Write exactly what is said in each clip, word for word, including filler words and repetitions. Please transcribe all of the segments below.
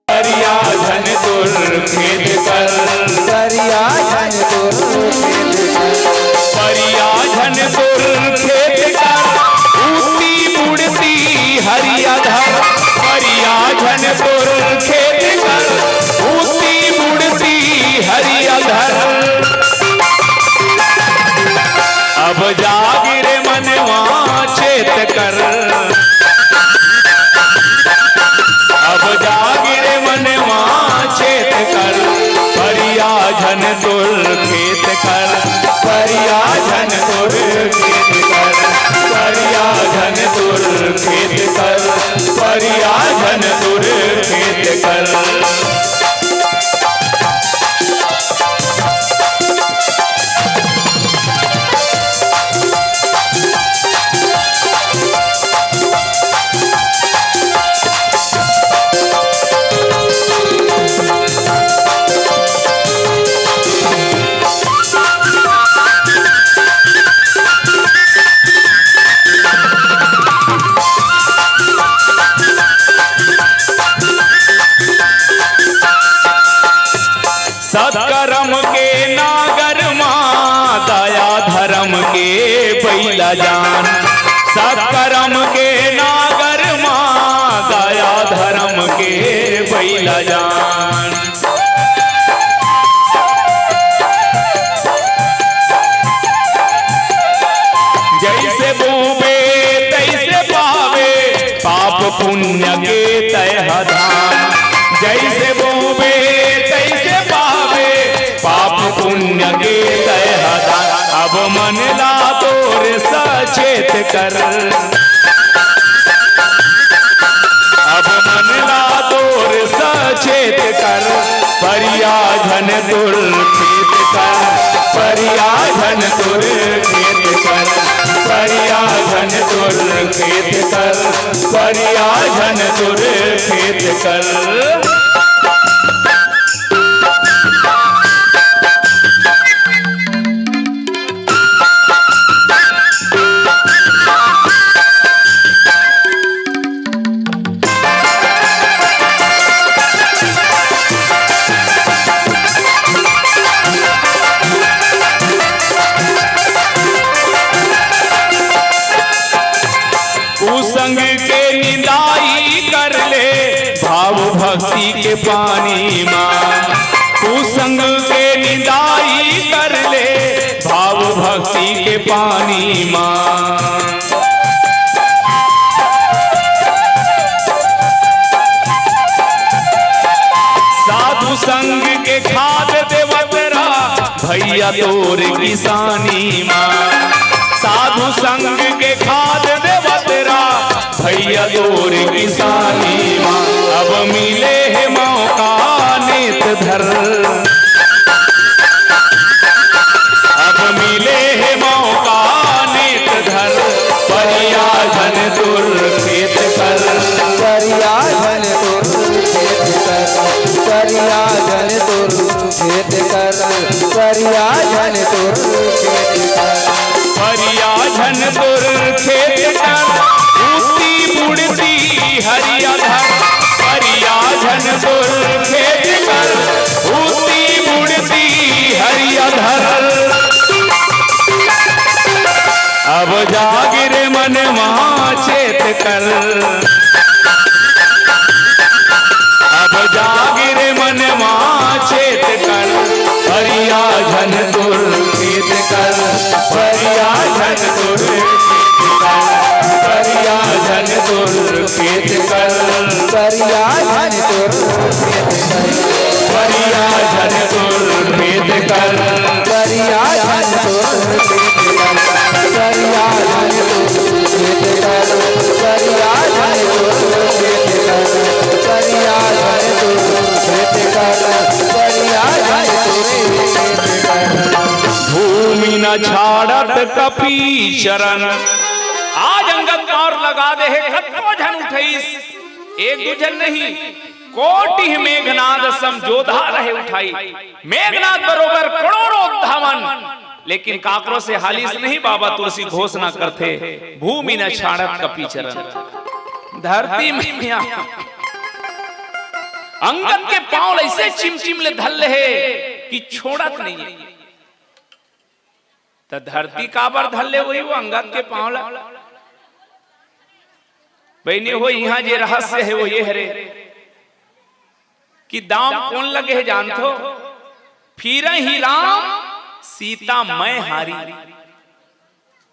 करिया झन तोर खेत कर। करिया झन तोर खेत कर। करिया झन तोर खेत कर, उड़ती उड़ती हरिया धर। करिया झन तोर खेत कर, उड़ती उड़ती हरिया धर। अब जाग रे मनवा चेत कर। अब जाग रे मनवा चेत कर, करिया झन तोर खेत कर। करिया झन तोर खेत कर। करिया झन तोर खेत कर। करिया झन तोर खेत कर। सत्करम के नागर मा, दया धरम के बइला जान। सत्करम के नागर मा, दया धरम के बइला जान। जइसे बोबे तइसे पावे, पाप पुण्य के तय ह दान। जइसे बोबे तइसे पावे, पाप पुण्य के तय ह दान। अब मन ला तोर सचेत कर। अब मन ला तोर सचेत कर, करिया झन तोर खेत कर। करिया झन तोर खेत कर। करिया झन तोर खेत कर। करिया झन तोर खेत कर। कुसंग के निंदाई कर ले भाव भक्ति के पानी मा। कुसंग के निंदाई कर ले भाव भक्ति के पानी मा। साधु संग के खाद देवत रा भइया तोर किसानी मा। साधु संग के खाद देवत रा भइया तोर किसानी मा। अब मिले हे मौका नेत धर। अब मिले हे मौका नेत धर, करिया झन तोर खेत कर। करिया झन तोर खेत कर। करिया झन तोर खेत कर। करिया झन तोर खेत कर। करिया झन तोर खेत कर, उड़ती उड़ती हरिया धर। करिया झन तोर खेत कर, उड़ती उड़ती हरिया धर। अब जाग रे मनवा चेत कर। अब जाग रे मनवा चेत कर, करिया झन तोर खेत कर। करिया झन तोर खेत कर। करिया झन तोर खेत कर। करिया झन तोर खेत कर। करिया झन तोर खेत कर। करिया झन तोर खेत कर। करिया झन तोर खेत कर। करिया झन तोर खेत कर। करिया झन तोर खेत कर। करिया झन तोर खेत कर। भूमि न छाड़त कपि चरण। आज अंगद पार लगा दे हे, कतको झन उठइस, एक दू झन नहीं, कोटि मेघनाद सम जोधा रहे उठाई। मेघनाद बरोबर करोड़ों धावन। लेकिन काकरो से हालिस नहीं, बाबा तुलसी घोषणा करथे, भूमि न छाड़त कपि चरण। धरती मैया अंगद के पांव ल अइसे चिमचिम ले धर ले हे कि छोड़त नहीं हे। त धरती काबर धर ले होही वो अंगद के पांव ल? बहिनी हो, इहां जे रहस्य हे वो ये हरे कि दाम कोन लगे हे जानथो? फिरहिं राम सीता मैं हारी।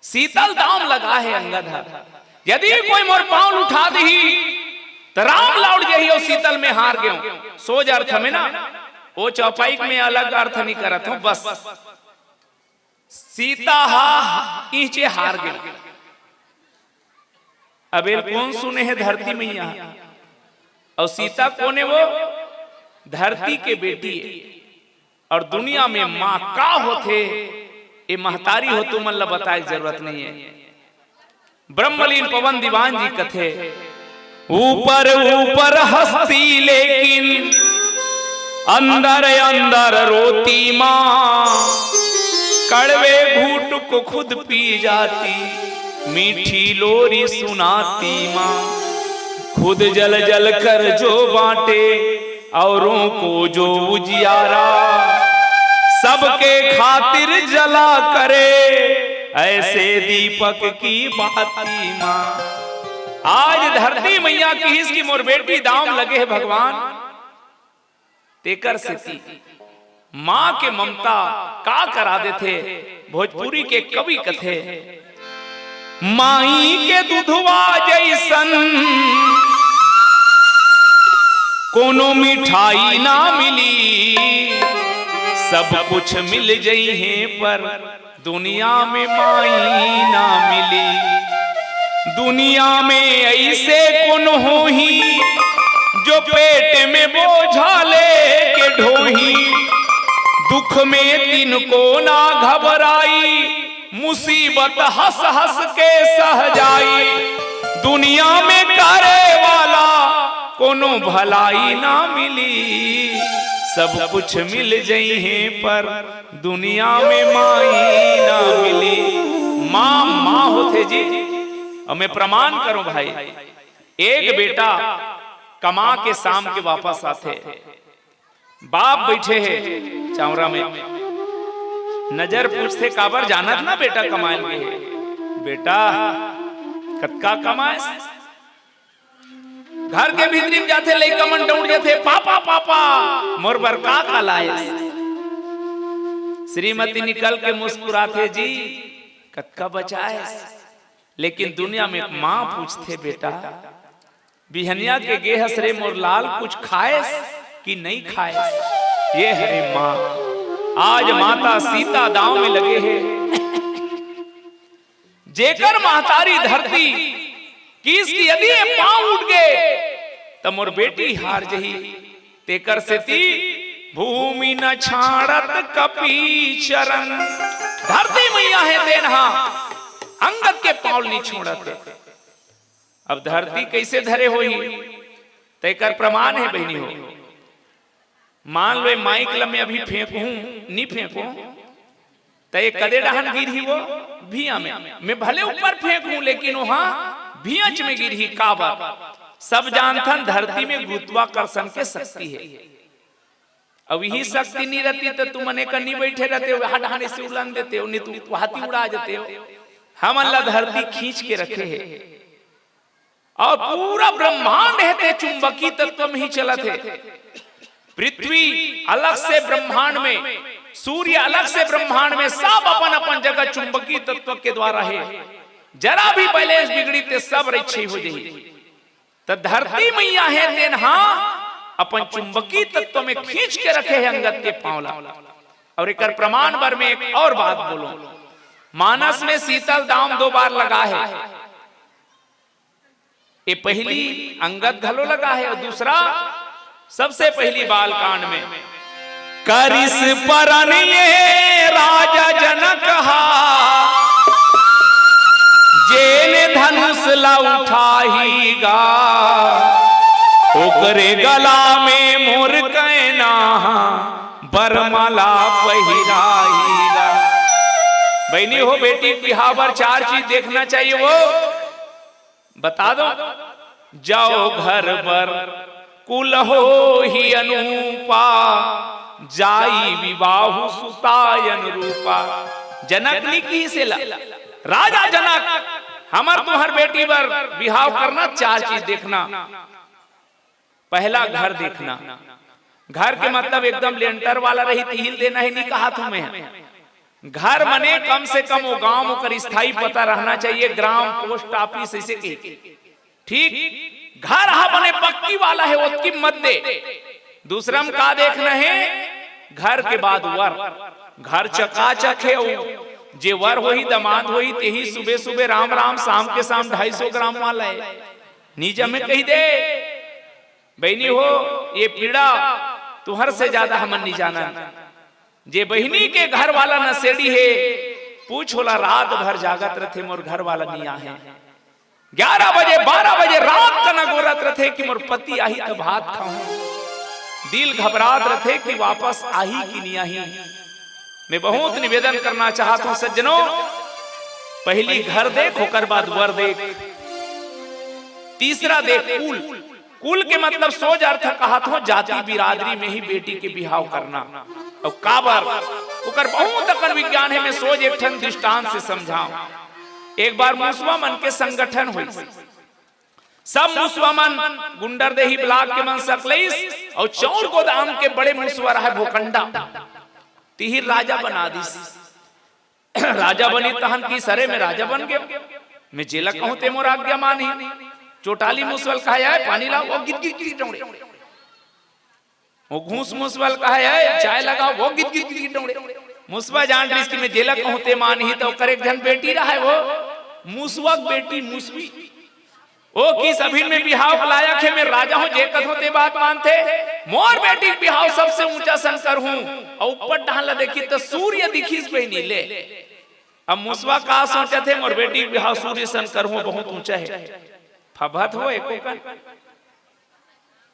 सीता ल दाम लगा हे अंगद ह। यदि कोई मोर पांव ल उठा दिही, त राम लौट जही अउ सीता ल मैं हार गेंव। सोझ अर्थ में ना, वो चौपाई के मैं अलग अर्थ नहीं करत हंव, बस सीता ह इहिंचे हार गे। अब एला कोन सुने हे? धरती मैया। अउ सीता कोन हे वो? धरती के बेटी हे। अउ दुनिया में मां का होथे, ए महतारी हो तुमन ला बताए के जरूरत नहीं हे। ब्रह्मलीन पवन दीवान जी कथे, ऊपर ऊपर हंसती लेकिन अंदर अंदर रोती माँ, कड़वे घूंट को खुद पी जाती, मीठी लोरी सुनाती माँ। खुद जल जल कर जो बांटे, औरों को जो उजियारा, सबके खातिर जला करे, ऐसे दीपक की बाती माँ। आज धरती मैया किहिस कि मोर बेटी दाम लगे हे भगवान, तेकर सेती माँ के ममता का करा देथे। भोजपुरी के कवि कथे, माई के दुधवा जैसन कोनो मिठाई ना मिली, सब कुछ मिल जइहे पर दुनिया में माई ना मिली। दुनिया में ऐसे कोन होही, जो पेट में बोझा लेके ढोही। दुख में तिनको ना घबराई, मुसीबत हंस हंस के सह जाई। दुनिया में करे वाला कोनो भलाई ना मिली। सब कुछ मिल जइहे पर दुनिया में माई ना मिली। माँ, माँ होथे जी। अउ मैं प्रमाण करूं भाई, एक बेटा कमा के शाम के वापस आथे, बाप बइठे हे चांवरा में, नजर पूछथे, काबर जानत ना बेटा कमाए ल गे हे? बेटा, कतका कमाएस? घर के भीतरी में जाथे, लइका मन दउड़ जाथे, पापा, पापा, मोर बर का का लाएस? श्रीमती निकल के मुस्कुराथे, जी, कतका बचाएस? लेकिन दुनिया में एक माँ पूछथे, बेटा, बिहनिया के गे हस रे मोर लाल, कुछ खाएस कि नहीं खाएस? ये हरे माँ। आज माता सीता दांव में लगे हे। जेकर महतारी धरती किहिस कि यदि ये पांव उठ गे, त मोर बेटी हार जही। तेकर सेती भूमि न छाड़त कपि चरण। धरती मैया हे तेन हा अंगद के पांव ल नी छोड़त हे। अब धरती कइसे धरे होही, तेकर प्रमाण हे बहिनी हो। मान लो, ये माइक ल मैं अभी फेंकहूं, नी फेंकहूं, त ये कदे डहन गिरही वो? भिया में। मैं भले ऊपर फेंकहूं, लेकिन वहां भियच में गिरही। काबर? सब जानथन, धरती में गुरुत्वाकर्षण के शक्ति हे। अब इही शक्ति नी रहती, त तुमन एकर नी बइठे रहते हो, वहां डहन से उलन देते हो, नी तो वहां ती उड़ा जाते हो। हमन ला धरती खींच के रखे हे। अउ पूरा ब्रह्मांड हे ते चुंबकीय तत्व में ही चलत हे। पृथ्वी अलग से ब्रह्मांड में, सूर्य अलग से ब्रह्मांड में, सब अपन अपन जगह चुंबकीय तत्व के द्वारा हे। जरा भी balance बिगड़ी ते सब रैछई हो जही। त धरती मैया हे तेन हा अपन चुंबकीय तत्व में खींच के रखे हे अंगद के पांव ला। अउ एकर प्रमाण बर में एक अउ बात बोलूं, मानस में सीता ल दांव दो बार लगा हे। ये पहिली अंगद घलो लगा हे अउ दूसरा सबसे पहिली बालकांड में करिस परन ये राजा जनक हा, जेन धनुष ला उठाही गा, ओकरे गला में मोर कैना हा, बरमाला पहिराही गा। बहिनी हो, बेटी के बिहाव बर चार चीज देखना चाहिए, वो बता दो। जाओ घर बर कुल होही अनूपा, जाई विवाहु सुताय अनुरूपा। जनक नी किहिस एला, राजा जनक, हमर तुंहर बेटी बर बिहाव करना, चार चीज देखना। पहला घर देखना। घर के मतलब एकदम लेंटर वाला रही, तिही ल देना हे, नी कहाथंव मैं। घर मने कम से कम वो गांव म ओकर स्थायी पता रहना चाहिए, ग्राम, पोस्ट ऑफिस, ऐसे कही। ठीक, घर ह बने पक्की वाला हे, ओतकी मत दे। दूसरा म का देखना हे? घर के बाद वर। घर चकाचक हे, अउ जे वर होही, दमाद होही, तेही सुबह सुबह राम राम, शाम के शाम ढाई सौ ग्राम वाला हे। नी जमे कहि दे। बहिनी हो, ये पीड़ा तुंहर से ज्यादा हमन नी जानन। जे बहिनी के घर वाला नशेड़ी हे, पूछ ओला, रात भर जागत रथे, मोर घर वाला नी आहे। ग्यारह बजे, बारह बजे रात कन अगोरत रथे कि मोर पति आही त भात खाहूं। दिल घबरात रथे कि वापस आही कि नी आही। मैं बहुत निवेदन करना चाहत हंव सज्जनों, पहली घर देख, ओकर बाद वर देख, तीसरा देख कुल। कुल के मतलब सोझ अर्थ कहत हंव, जाति बिरादरी में ही बेटी के बिहाव करना। अउ काबर? ओकर बहुत अकन विज्ञान हे, मैं सोझ एक ठन दृष्टांत से समझांव। एक बार मुसवा मन के संगठन होइस। सब मुसवा मन गुंडरदेही ब्लॉक के मन सकलाइस अउ चौर गोदाम के बड़े मुसवा रहय भोकंडा, तिही ल राजा बना दिस। राजा बनिस तहन किहिस, अरे मैं राजा बन गेंव, मैं जेला कहूं ते मोर आज्ञा मानही। चोटाली मुसवा ल कहय, "आय पानी लाव," वो गिद गिद गिद डौड़े। वो घूस मुसवा ल कहय, "आय चाय लगाव," वो गिद गिद गिद डौड़े। मुसवा जान डरिस कि मैं जेला कहूं ते मानही, त ओकर एक झन बेटी रहय, वो मुसवा के बेटी मुसवी। ओ किहिस अभी मैं बिहाव के लायक हे, मैं राजा हंव, जे कथंव ते बात मानथे। मोर बेटी के बिहाव सबसे ऊंचा सन करहूं। अउ ऊपर डहन ला देखिस त सूर्य दिखिस बहिनी ले। अब मुसवा का सोचत हे, मोर बेटी के बिहाव सूर्य सन करहूं, बहुत ऊंचा हे। फभत हो एको कन।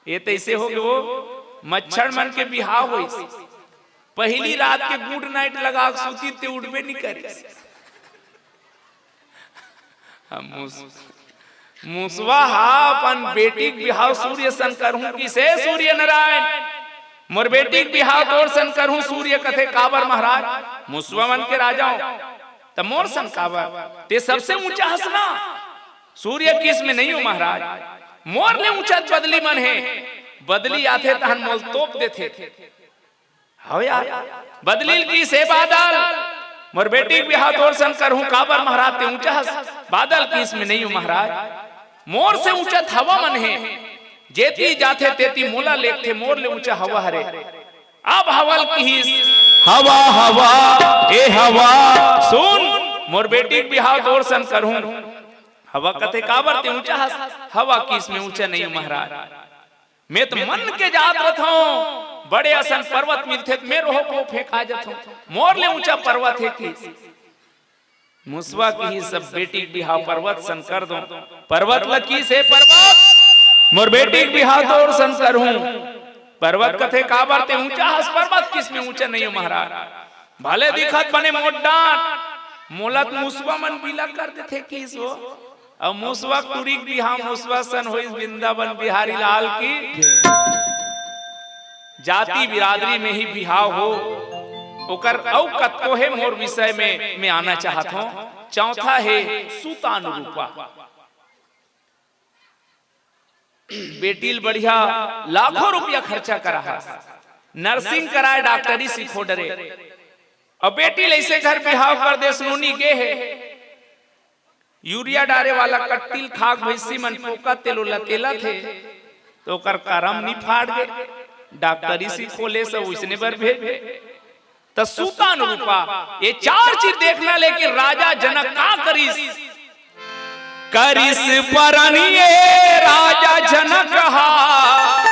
ये तइसे होगे, वो मच्छर मन के बिहाव होइस। पहली रात के गुड नाइट लगा के सूतिस ते उठबे नी करिस। अब मुस-, मुसवा ह अपन बेटी के बिहाव सूर्य सन करहूं किहिस, सूर्य नारायण, मोर बेटी के बिहाव तोर सन करहूं। सूर्य कथे, काबर महाराज, मुसवा मन के राजा हंव, त मोर सन काबर? ते सबसे ऊंचा हस ना। सूर्य किहिस, मैं नइ हंव महाराज, मोर ले ऊंचा बदली मन हे। बदली आथे तहन मोला तोप देथे। हव यार, बदली ल किहिस, ए बादल, मोर बेटी के बिहाव तोर सन करहूं, काबर महाराज ते ऊंचा हस? बादल किहिस, मैं नइ हंव महाराज, मोर से ऊंचा त हवा मन हे, जेती जाथे तेती मोला लेगथे, मोर ले ऊंचा हवा हरे। अब हवा ल किहिस, हवा हवा, ए हवा, सुन, मोर बेटी के बिहाव तोर सन करहूं। हवा कथे, काबर ते ऊंचा हस? हवा किहिस, मैं ऊंचा नइ हंव महाराज, मैं त मन के जात रथंव, बड़े असन पर्वत मिलथे त मैं ओहू कोती फेंका जथंव, मोर ले ऊंचा पर्वत हे किहिस। मुसवा किहिस, अब बेटी के बिहाव पर्वत सन कर दों। पर्वत ल किहिस, ए पर्वत, मोर बेटी के बिहाव तोर सन करहूं। पर्वत कथे, काबर ते ऊंचा हस? पर्वत किहिस, मैं ऊंचा नइ हंव महाराज, भले दिखत बने मोट डांट, मोला त मुसवा मन बिला कर देथे किहिस वो। अउ मुसवा टूरी के बिहाव मुसवा सन होइस, वृंदावन बिहारी लाल की। जाति बिरादरी में ही बिहाव हो, ओकर अउ कतको हे, मोर विषय में मैं आना चाहत हंव। चौथा हे सुतानुरूपा। बेटी ल बढ़िया लाखों रुपया खर्चा करा हस, नर्सिंग कराय, डॉक्टरी सिखो डरे, अउ बेटी ल अइसे घर बिहाव कर देस, नोनी गे हे, यूरिया डारे वाला कट्टी ल खा के भैंसी मन पोकत तेल ओला तेलत हे, त ओकर करम नी फाट गे, डॉक्टरी सिखो ले सब ओइसने बर भेज दे। त सुतानुरूपा, ये चार चीज देखना, लेकिन राजा जनक का करिस? करिस परन ये राजा जनक हा,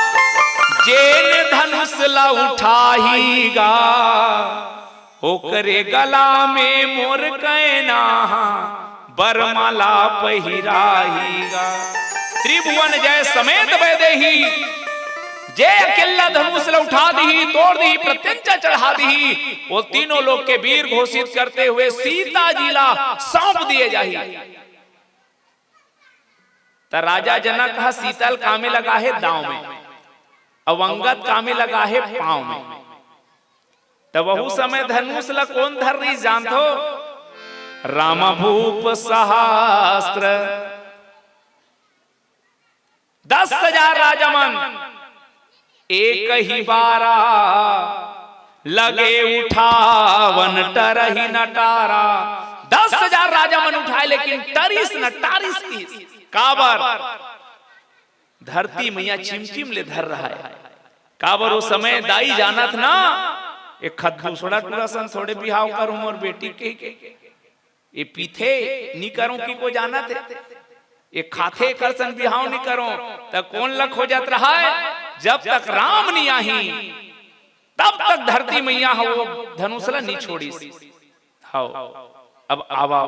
जेन धनुष ला उठाही गा, ओकरे गला में मोर कैना हा, बरमाला पहिराही गा। त्रिभुवन जय समेत वैदेही, जे अकेल्ला धनुष ला उठा दिही, तोड़ दिही, प्रत्यंचा चढ़ा दिही, वो तीनों लोक के वीर घोषित करते हुए सीता जी ला सौंप दिए जाही। त राजा जनक ह सीता ल कामे लगा हे दांव में, अउ अंगद कामे लगा हे पांव में। त वहू समय धनुष ल कोन धर रहिस जानथो? राम भूप सहस्त्र। दस हजार राजा मन एक ही बारा, लगे उठावन टरही न टारा। दस हजार राजा मन उठाए, लेकिन टरिस न टारिस किस। काबर? धरती मैया चिमचिम ले धर रहा है। काबर? वो समय दाई जानत ना, एक खत दूसरा टूरा सन थोड़े बिहाव करूं मोर बेटी के, के। ये पीथे नी करो कि को जानत हे, ये खाथे कर सन बिहाव नी करो, त कोन ल खोजत रहा है? जब तक राम नी आही, तब तक धरती मैया ह वो धनुष ल नी छोड़िस। हव, अब आवा,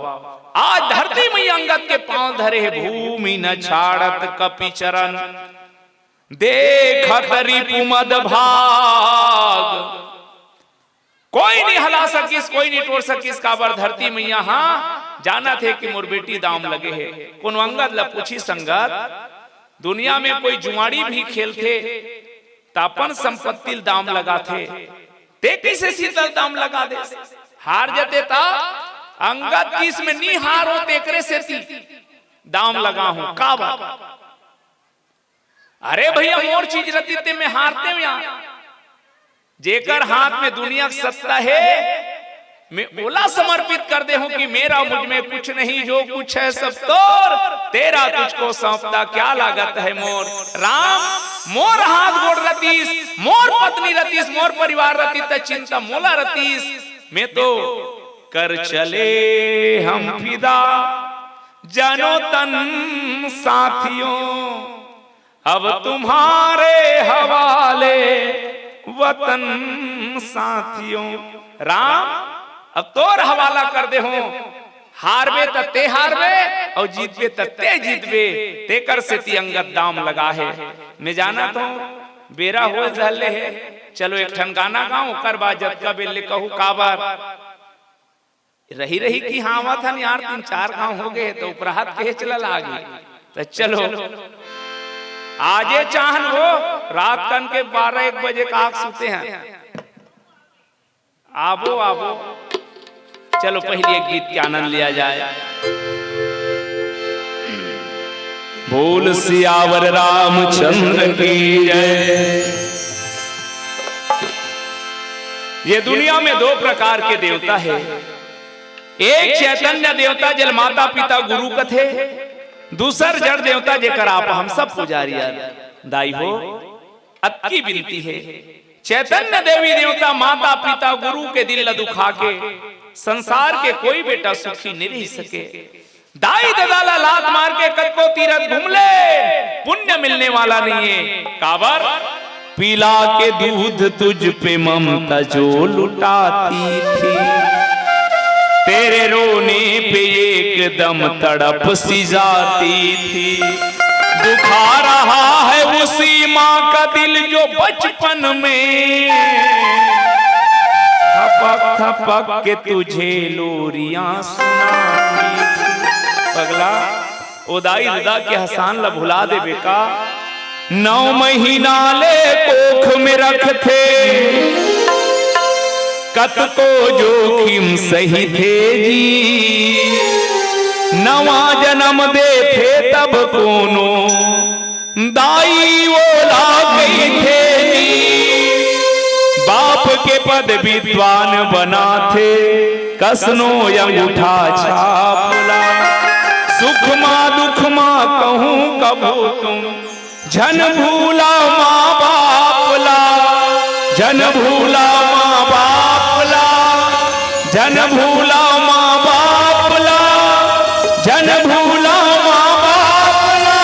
आज धरती मैया अंगद के पांव धरे हे, भूमि न छाड़त कपि चरण, देखत रिपु मद भाग। कोई नी हला सकिस, कोई नी टोर सकिस, काबर धरती मैया ह जानत हे कि मोर बेटी दांव लगे हे। कोनो अंगद ल पूछिस, अंगद, दुनिया में कोई जुआड़ी भी खेलथे त अपन संपत्ति ल दांव लगाथे, ते कइसे सीता ल दांव लगा दे? हार जते त अंगद किस में नी हारो, तेकरे सेती दांव लगा हूं। काबर? अरे भैया, मोर चीज रतिस ते मैं हारतेंव यार। जेकर हाथ में दुनिया के सत्ता हे, मैं ओला समर्पित कर दे हूं कि मेरा मुझ में कुछ नहीं, जो कुछ है सब तोर, तेरा तुझको सौंपता, क्या लागत है मोर। राम, मोर हाथ गोड़ रतिस, मोर पत्नी रतिस, मोर परिवार रतिस, त चिंता मोला रतिस। मैं तो कर चले हम फिदा, जानो तन साथियों, अब तुम्हारे हवाले वतन साथियों। राम, अब तोर हवाला कर दे हूं, हारबे त ते हारबे अउ जीतबे त ते जीतबे, तेकर सेती अंगद दांव लगा हे। मैं जानत हूं बेरा होय धर ले हे, चलो एक ठन गाना गांव, ओकर बाद जतका बेर ले कहू। काबर? रही रही कि हावत हन यार, तीन चार गांव हो गए, त उपराहत के चला लागी। त चलो, आजे चाहन वो, रात कन के बारह एक बजे का आग सुते हैं। आबो, आबो। चलो, पहले एक गीत के आनंद लिया जाए। बोल सियावर रामचंद्र की जय। ये दुनिया में दो प्रकार के देवता है। एक चैतन्य देवता, जेल माता पिता गुरु कथे, दूसर जड़ देवता, जेकर आप हम सब पुजारी आन। दाई हो, अतकी बिनती हे, चैतन्य देवी देवता, माता पिता गुरु के दिल ल दुखा के संसार के कोई बेटा सुखी नहीं रह सके। दाई ददा ला लात मार के कतको तीरथ घूम ले, पुण्य मिलने वाला नहीं है। काबर? पिला के दूध तुझ पे ममता जो लुटाती थी, तेरे रोने पे एकदम तड़प सी जाती थी। दुखा रहा है उसी माँ का दिल जो बचपन में थपक थपक के तुझे लोरियां सुनाती थी। पगला, ओ दाई ददा के एहसान ला भुला देबे का? नौ महीना ले कोख में रखथे, कतको जोखिम सही थे जी। नवा जन्म देथे तब कोनो दाई ओला कहिथे जी। बाप के पद विद्वान बनाथे, कसनो अंगूठा छाप ला। सुख मा दुख मा कहूँ कभू तुम झन भूला माँ बाप ला, झन भूला माँ बाप ला, झन भूला माँ बाप ला, झन भूला माँ बाप ला।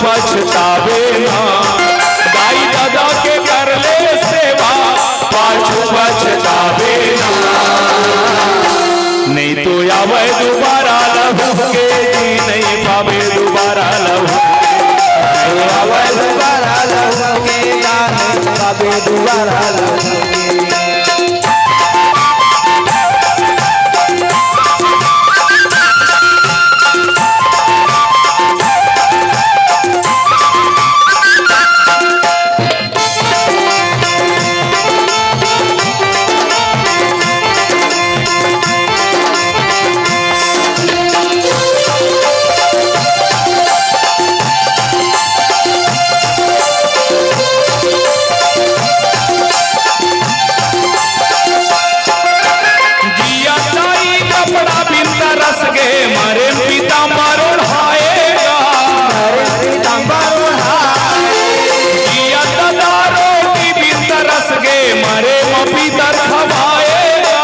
पछतावे ना, दाई ददा के कर ले सेवा, पाछू पछतावे ना। नहीं तो आवे दोबारा लहू के जी, नहीं पावे दोबारा लहू। नहीं आवे दोबारा लहू के जी, नहीं पावे दोबारा लहू के। जिया ताई कपड़ा बिन तरस गे, मरे पीताम्बर ओढ़ाएगा। मरे पीताम्बर ओढ़ाएगा। जिया दादा रोटी बिन तरस गे, मरे म पीतर खवाएगा।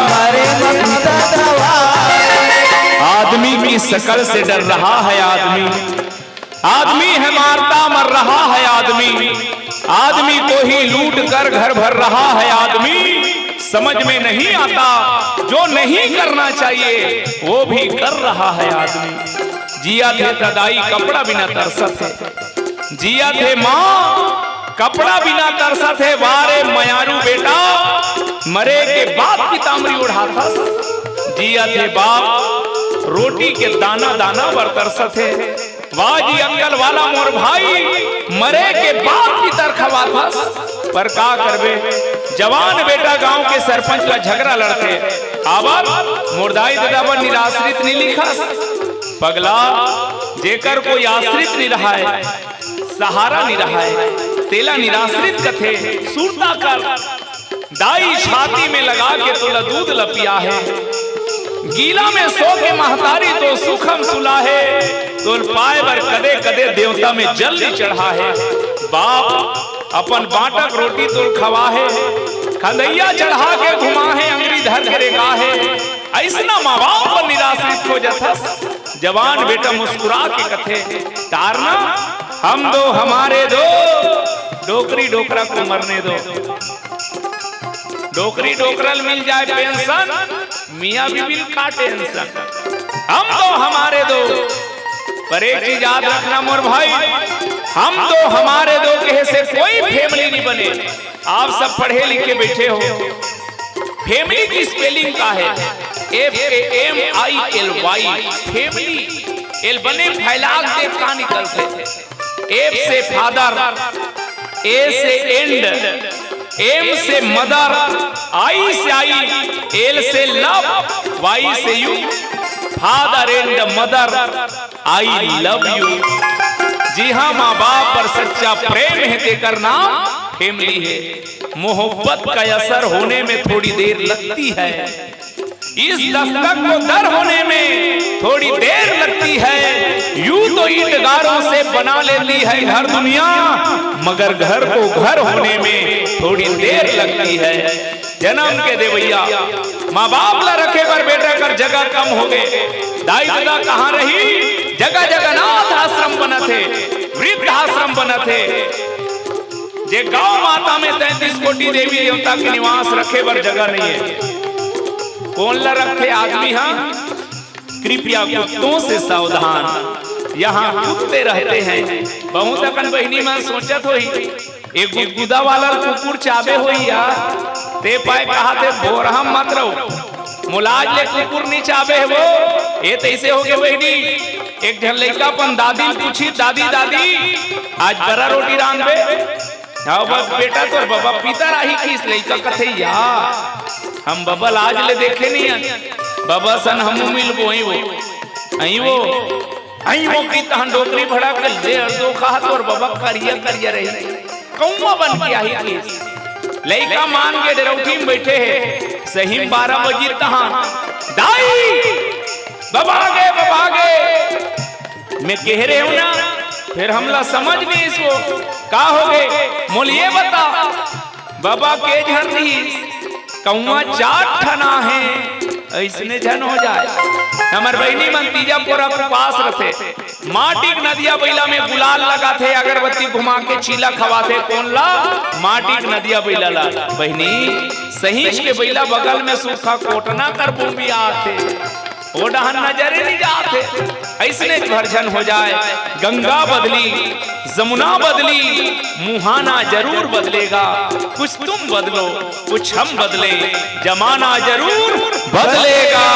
मरे म पीतर खवाएगा। आदमी की शकल से डर रहा है आदमी। आदमी है मारता मर रहा है आदमी, आदमी को ही लूट कर घर भर रहा है आदमी। समझ में नहीं आता, जो नहीं करना चाहिए वो भी कर रहा है आदमी। जिया थे त दाई कपड़ा बिना तरसत हे, जिया थे माँ कपड़ा बिना तरसत हे। वारे मयारू बेटा, मरे के बाद पीताम्बरी ओढ़ाथस। जिया थे बाप, रोटी के दाना दाना बर तरसत हे। वाह जी अंकल वाला मोर भाई, मरे के बाद पीतर खवाथस, पर का करबे, जवान बेटा गांव के सरपंच ला झगड़ा लड़थे, काबर मोर दाई ददा बर निराश्रित नी लिखस। पगला, जेकर कोई आश्रित नी रहाय, सहारा नी रहाय, तेला निराश्रित कथे। सुरता कर, दाई छाती में लगा के तोला दूध ल पिया हे, गीला में सो के महतारी तोर सुखम सुला हे, तोल पाए बर कदे कदे देवता में जल भी चढ़ा हे। बाप अपन बांटक रोटी तोल खवा हे, खंदैया चढ़ा के घुमा हे, अंगरी धर के रेंगा हे। अइसना माँ बाप पर निराश्रित हो जाथस। जवान बेटा मुस्कुरा के कथे, "तारना, हम दो हमारे दो, डोकरी डोकरा को मरने दो।" डोकरी डोकरा ल मिल जाए पेंशन, मियाँ बीबी ल का टेंशन। हम दो हमारे दो, पर एक चीज याद रखना मोर भाई, हम दो हमारे दो कहे से कोई फैमिली नहीं बने। आप सब पढ़े लिखे बैठे हो, फैमिली की स्पेलिंग का है? F A M I L Y, family. L बने फैला के का निकलथे? F से फादर, A से एंड, M से मदर, I से आई, L से लव, Y से you, father and mother, I love you। जी हाँ, माँ बाप पर सच्चा प्रेम है, तेकर नाम फैमिली है। मोहब्बत का असर होने में थोड़ी देर लगती है, इस दस्तक को दर होने में थोड़ी देर लगती है। यूं तो ईंट गारों से बना लेती है घर दुनिया, मगर घर को घर होने में थोड़ी देर लगती है। जन्म के देवैया माँ बाप ला रखे बर बेटा कर जगह कम हो गए। दाई ददा कहाँ रही? जगह जगह अनाथ आश्रम बनत हे, वृद्ध आश्रम बनत हे। जे गौ माता में तैंतीस कोटि देवी देवता के निवास रखे बर जगह नहीं है। कोन ला रखथे आदमी हा? कृपया कुत्तों से सावधान, यहाँ कुत्ते रहते हैं। बहुत अकन बहिनी मन सोचत होही, ए गुदगुदा वाला कुकुर चाबे होही यार, ते पाए कहाथे भोरहा मत रहो। मोला आज ले कुकुर नी चाबे हे वो। ए तइसे होगे बहिनी, एक झन लइका अपन दादी ल पूछी, "दादी, दादी, आज बरा रोटी रांधबे?" "हव बे-, बेटा, तोर बबा पीतर आही किस?" लइका कथे, "या, हम बबा ल आज ले देखे नइ हन। बबा सन हमू मिलबो, अई वो, अई वो, अई वो," कहि तहन डोकरी भड़ा के ले अउ दो कहा, "तोर बबा करिया करिया रही, कौआ बन के आही किस?" लइका मान के डरौठी में बैठे हे, सही में बारह बजी तहन, "दाई, बबा गे, बबा गे।" मैं कहे रहेंव ना, फेर हमला समझ नइ आइस वो। का होगे? मोला ये बता, बबा के झन रिहिस, कौआ चार ठन आहे, अइसने झन हो जाए। हमर बहिनी मन तीजा पोरा के उपास रथे, माटी के नदिया बइला में गुलाल लगाथे, अगरबत्ती घुमा के चीला खवाथे। कोन ला? माटी के नदिया बइला ला। बहिनी, सहींच के बइला बगल में सूखा कोटना कर बोबियाथे, ओ डहन नजरे नहीं जाथे। अइसने भरझन हो जाए, गंगा बदली, जमुना बदली, मुहाना जरूर बदलेगा। कुछ तुम बदलो, कुछ हम बदले, जमाना जरूर बदलेगा।